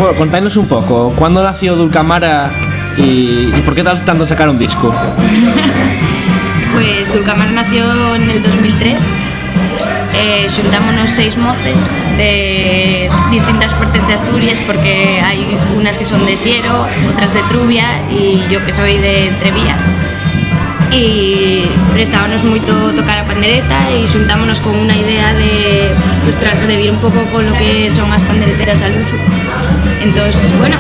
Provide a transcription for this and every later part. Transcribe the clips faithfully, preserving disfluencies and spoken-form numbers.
Bueno, containos un poco, ¿cuándo nació Dulcamara y, y por qué tardaron tanto en sacar un disco? Pues Dulcamara nació en el dos mil tres. Eh, xuntámonos seis moces de distintas partes de Asturias, porque hai unas que son de Siero, otras de Trubia y yo que soy de Entrevías. Y prestábanos moito tocar a pandereta y xuntámonos con una idea de, ostras, de vir un poco con lo que son las pandereteras al uso. Entonces, bueno,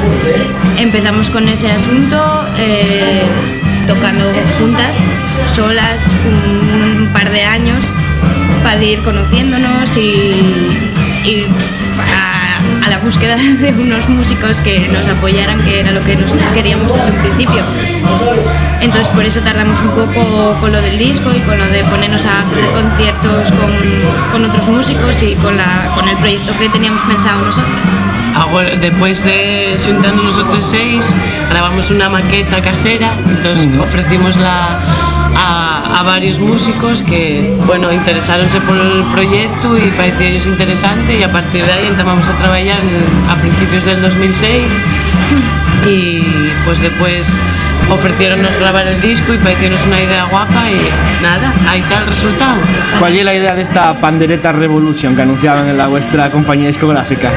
empezamos con ese asunto, eh, tocando juntas, solas, un, un par de años, para ir conociéndonos y, y a, a la búsqueda de unos músicos que nos apoyaran, que era lo que nosotros queríamos desde un principio. Entonces, por eso tardamos un poco con lo del disco y con lo de ponernos a hacer conciertos con, con otros músicos y con, la, con el proyecto que teníamos pensado nosotros. Agora, después de xuntarnos nosotros seis, grabamos una maqueta casera, entonces ofrecimos la, a, a varios músicos que, bueno, interesáronse por el proyecto y pareció ellos interesante, y a partir de ahí entamamos a trabajar a principios del dos mil seis, y pues después ofrecieronnos grabar el disco y pareciónos una idea guapa y nada, ahí está el resultado. ¿Cuál es la idea de esta Pandereta Revolution que anunciaban en la vuestra compañía discográfica?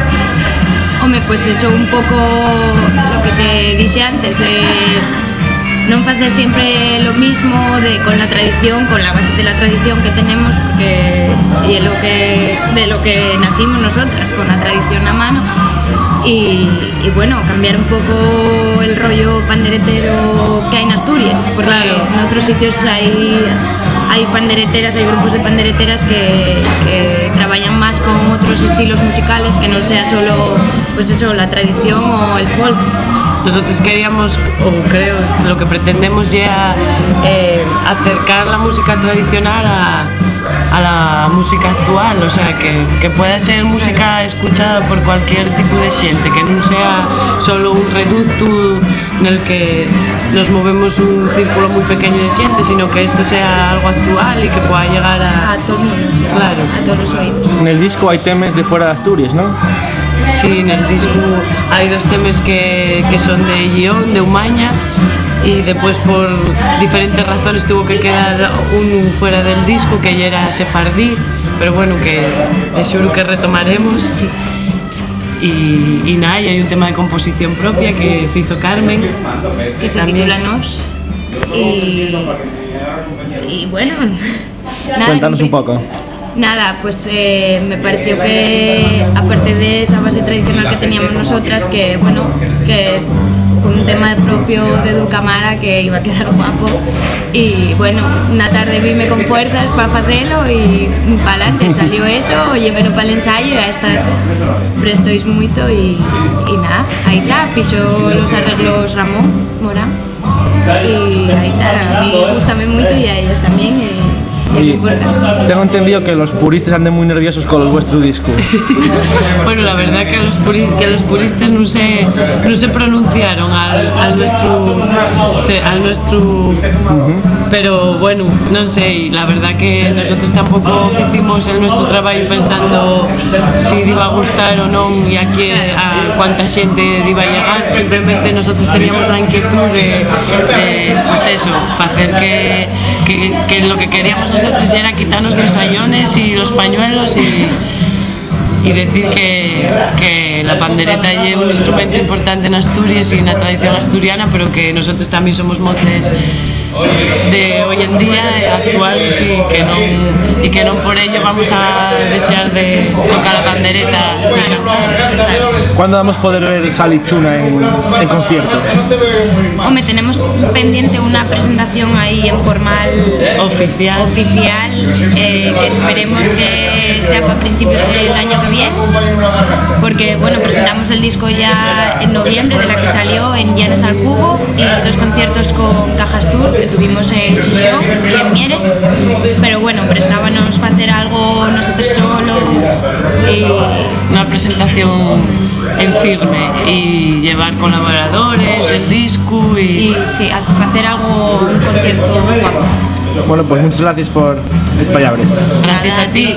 Home, pues eso un poco lo que te dije antes, de no hacer siempre lo mismo, de, con la tradición, con la base de la tradición que tenemos, porque y es lo que, de lo que nacimos nosotras, con la tradición a mano. Y, y bueno, cambiar un poco el rollo panderetero que hay en Asturias, porque en otros sitios hay, hay pandereteras, hay grupos de pandereteras que, que trabajan más con otros estilos musicales, que no sea solo, pues eso, la tradición o el folk. Nosotros queríamos, o creo, lo que pretendemos ya, eh, acercar la música tradicional a, a la música actual, o sea, que, que pueda ser música escuchada por cualquier tipo de gente, que no sea solo un reducto en el que nos movemos un círculo muy pequeño de gente, sino que esto sea algo actual y que pueda llegar a... A todo el mundo. Claro. A todos los oídos. En el disco hay temas de fuera de Asturias, ¿no? Sí, en el disco hay dos temas que, que son de Gion, de Umaña, y después por diferentes razones tuvo que quedar un fuera del disco, que ya era sefardí, pero bueno, que de seguro que retomaremos. Y, y nada, y hay un tema de composición propia que hizo Carmen. Que se titula Nos. Y, y bueno, nada, Cuéntanos un poco. Nada, pues eh, me pareció que, aparte de esa base tradicional que teníamos nosotras, que bueno, que fue un tema propio de Dulcamara que iba a quedar guapo. Y bueno, una tarde vime con fuerzas para hacerlo y para adelante salió eso, llévelo para el ensayo y ahí está. Prestois mucho y, y nada, ahí está, pichó los arreglos Ramón Morán. Y ahí está, a mí gústame mucho y a ellos también. Y, y no Y importa. Tengo entendido que los puristas anden muy nerviosos con el vuestro disco. Bueno, la verdad que los, puri- que los puristas no se, no se pronunciaron al, al nuestro, al nuestro, pero bueno, no sé, y la verdad que nosotros tampoco hicimos el nuestro trabajo pensando si iba a gustar o no y a, quién, a cuánta gente iba a llegar, simplemente nosotros teníamos la inquietud de, de, pues eso, hacer que, que, que lo que queríamos nosotros era quitarnos los sayones y los pañuelos y, y decir que, que la pandereta es un instrumento importante en Asturias y en la tradición asturiana, pero que nosotros también somos moces de hoy en día, eh, actuales, y que no, y que no por ello vamos a dejar de tocar la pandereta. ¿Cuándo vamos a poder ver Salichuna en, en concierto? Hombre, tenemos pendiente una presentación ahí informal Oficial. oficial, eh, que esperemos que sea para principios del año que viene, porque bueno, presentamos el disco ya en noviembre de la que salió en Llanes al Cubo y los dos conciertos con Cajas Tour que tuvimos en Sion y en Mieres, pero bueno, prestábamos para hacer algo nosotros solos y Una presentación en firme y llevar colaboradores del disco y... Y sí, hacer algo, un concierto guapo. Bueno, pues muchas gracias por las palabras. Gracias a ti.